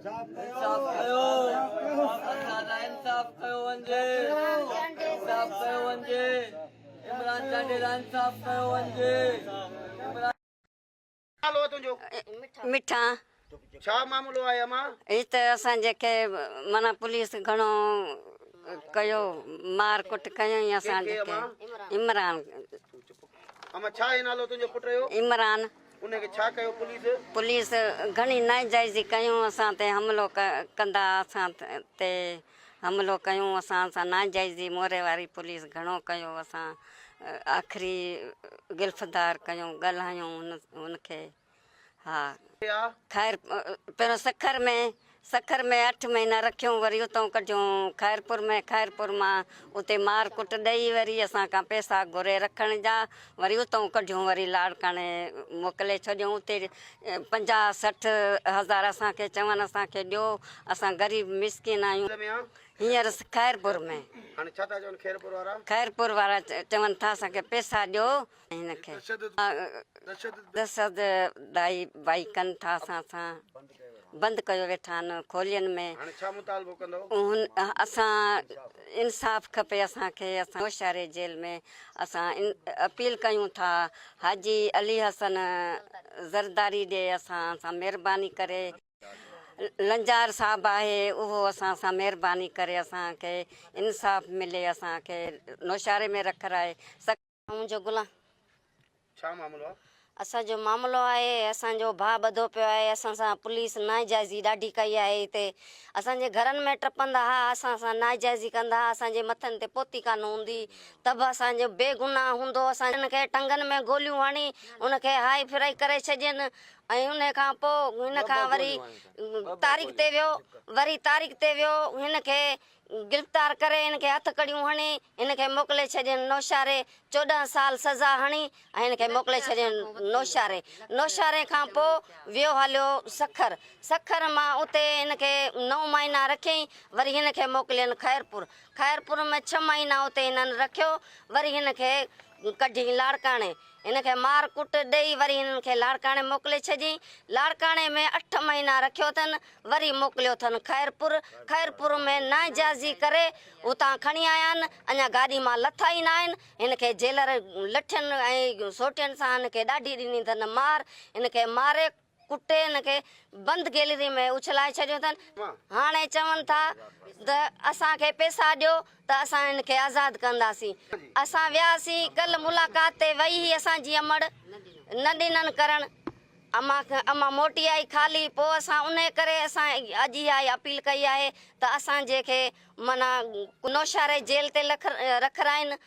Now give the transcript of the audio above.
انصاف ڪيو اسان سان انصاف ڪيو وڃجي انصاف ڪيو وڃجي عمران چانڊيي سان انصاف ڪيو وڃجي عمران. نالو آ تنهنجو؟ مٺا. ڇا معاملو آهي امان؟ هي ته اسان جي کي معنيٰ پوليس گهڻو ڪيو مار ڪٽ ڪيائين اسان جي کي عمران. امان ڇا آهي نالو تنهنجو پٽ جو؟ عمران. ان کي ڇا ڪيو پوليس؟ پوليس گهڻي ناجائزي ڪيون اسان تي حملو ڪندا اسان تي حملو ڪيون اسان سان ناجائزي موري واري پوليس گهڻو ڪيو اسان آخري گرفتار ڪيون ڳالهايون هن کي ها خير پهريون سکر ۾ سکر ۾ اٺ مهينا رکيون وري اتان ڪڍيون خيرپور ۾ خيرپور مان اتي مار ڪٽ ڏئي وري اسان کان پئسا گهري رکڻ جا وري اتان ڪڍيون وري لاڙڪاڻي موڪلي ڇڏيون اتي 50 60 هزار اسان کي چون اسان کي ڏيو اسان غريب مسڪين آهيون هينئر خيرپور ۾. هاڻي ڇا ٿا چون خيرپور وارا؟ خيرپور وارا چون ٿا اسان کي پئسا ڏيو. هن کي تشدد دائي بائي ڪن ٿا اسان سان بند ڪيو ويٺا آهن کولين ۾ هاڻي ڇا مطالبو ڪندو؟ اسان انصاف کپي اسان کي اسان هوشياري جيل ۾ اسان اپيل ڪيون ٿا حاجي علي حسن زرداري ڏي اسان سان مهرباني ڪري لنجار صاحب آهي اهو اسان سان مهرباني ڪري اسان کي انصاف ملي اسان کي نوشهري ۾ رکرائي. منهنجو غلام. ڇا معاملو آ؟ اسان جو معاملو آهي اسان جو ڀاء ٻڌو پيو آهي اسان سان پوليس ناجائزي ڏاڍي ڪئي آهي هتي اسان جي گهرن ۾ ٽپندا ها اسان سان ناجائزي ڪندا ها اسان جي مٿن تي پوتي ڪانه هوندي ته به اسان جو بي گناهه هوندو اسان کي ٽنگن ۾ گوليون هڻي ان کي هائي فرائي ڪري ڇڏين ۽ ان کان پوء هن کان وري تاريخ تي ويو وري تاريخ تي ويو هن کي گرفتار ڪري هن کي هٿ ڪڙيون هڻي هن کي موڪلي ڇڏين نوشهري 14 سال سزا هڻي ۽ هن کي موڪلي ڇڏين نوشهري نوشهري کان پوء ويو هليو سکر سکر مان اتي هن کي نو مهينا رکيائين وري هن کي موڪلين خيرپور خيرپور ۾ ڇهه مهينا اتي هنن رکيو وري هن کي ڪڍين لاڙڪاڻي هن کي مار ڪٽ ڏئي وري هنن کي لاڙڪاڻي موڪلي ڇڏيائين. لاڙڪاڻي ۾ اٺ مهينا رکيو اٿن، وري موڪليو اٿن خيرپور. خيرپور ۾ ناجائزي ڪري اتان کڻي آيا آهن. اڃا گاڏي مان لٿا ئي ناهن، هن کي جيلر لٺين ۽ سوٽين سان هن کي ڏاڍي ڏني اٿن مار. هن کي ماري ڪٽي هن کي بند گيلري ۾ اڇلائي ڇڏيو اٿن. هاڻي چون ٿا ته اسان کي پئسا ڏيو ته اسان هن کي آزاد ڪنداسين. اسان وياسين ڪلهه ملاقات تي وئي هئي اسان جي امڙ نه ڏنن ڪرڻ. امان موٽي آئي خالي. پوء اسان انهي ڪري اسان اڄ اها اپيل ڪئي آهي ته اسان جي کي معنيٰ نوشهري جيل تي رکرائين.